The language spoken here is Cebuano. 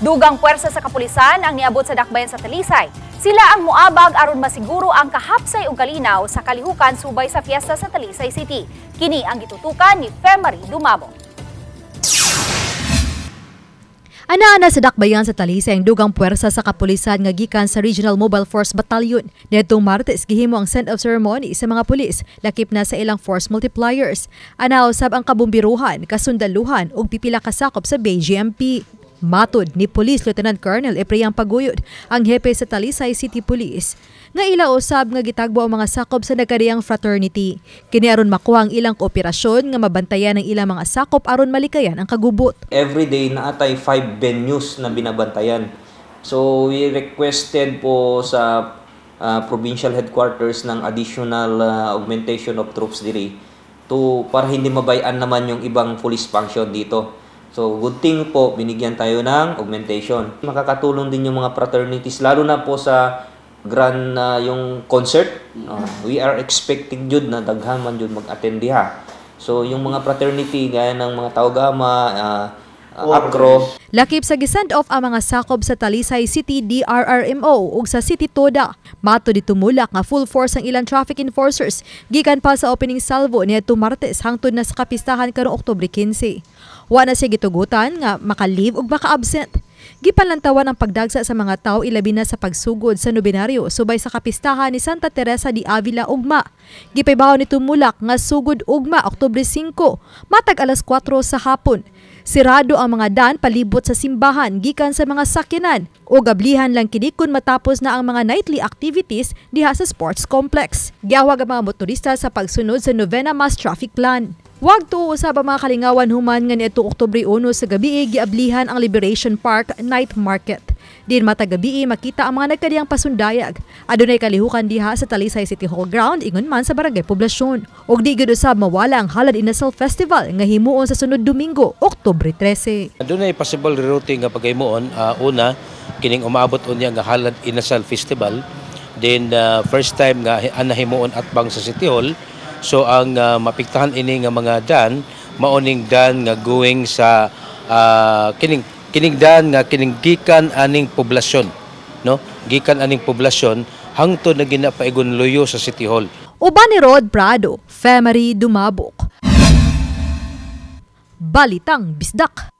Dugang puwersa sa kapulisan ang niabot sa dakbayan sa Talisay. Sila ang muabag aron masiguro ang kahapsay ug kalinaw sa kalihukan subay sa fiesta sa Talisay City. Kini ang gitutukan ni Femary Dumabo. Ana-ana sa dakbayan sa Talisay ang dugang puwersa sa kapulisan nga gikan sa Regional Mobile Force Battalion. Niadtong Martes, gihimo ang send-off ceremony sa mga pulis, lakip na sa ilang force multipliers. Ana usab ang kabumbiruhan, kasundaluhan ug pipila ka sakop sa BGMP. Matod ni Police Lieutenant Colonel Epriang Paguyod, ang hepe sa Talisay City Police, nga ila usab nga gitagbo ang mga sakop sa nagkariyang fraternity. Kini aron makuha ang ilang kooperasyon nga mabantayan ang ilang mga sakop aron malikayan ang kagubot. Every day naatay 5 venues na binabantayan. So we requested po sa provincial headquarters ng additional augmentation of troops diri to para hindi mabayan naman yung ibang police function dito. So good thing po, binigyan tayo ng augmentation. Makakatulong din yung mga fraternities, lalo na po sa grand yung concert. We are expecting jud na daghan man jud mag-attend diha. So yung mga fraternity gaya ng mga Tau Gamma, Acro. Lakip sa gisend off ang mga sakop sa Talisay City DRRMO ug sa City Toda. Matod ni Tumulak nga full force ang ilang traffic enforcers gikan pa sa opening salvo niadtong Martes hangtod na sa kapistahan karong Oktubre 15. Wa na siya gitugutan nga maka-leave ug maka-absent. Gipanlantawan ang pagdagsa sa mga tao, ilabi na sa pagsugod sa nobenaryo subay sa kapistahan ni Santa Teresa di Avila ugma. Gipaybaw ni Tumulak nga sugod ugma, Oktubre 5, matag alas 4 sa hapon. Sirado ang mga dan palibot sa simbahan gikan sa mga sakyanan o gablihan lang kini kun matapos na ang mga nightly activities diha sa sports complex. Giawag ang mga motorista sa pagsunod sa Novena Mass Traffic Plan. Wag tuo usab ang mga kalingawan human nga niadtong Oktubre 1 sa gabi giablihan ang Liberation Park Night Market. Diin matag gabi makita ang mga nagkadiyang pasundayag. Adunay kalihukan diha sa Talisay City Hall ground, ingon man sa Barangay Poblasyon. Ug di gyud usab mawala ang Halad Inasal Festival nga himuon sa sunod Domingo, Oktubre 13. Adunay possible rerouting nga paghimuon. Una, kining umaabot unya nga Halad Inasal Festival. Then first time nga anahimuon atbang sa City Hall. So ang mapiktahan ini nga mga dan, maoning dan nga going sa kining kining dan nga kining gikan aning poblasyon, no? Gikan aning poblasyon hangtod na ginapaigon luyo sa City Hall. Uban ni Rod Prado, Femery Dumabok. Balitang Bisdak.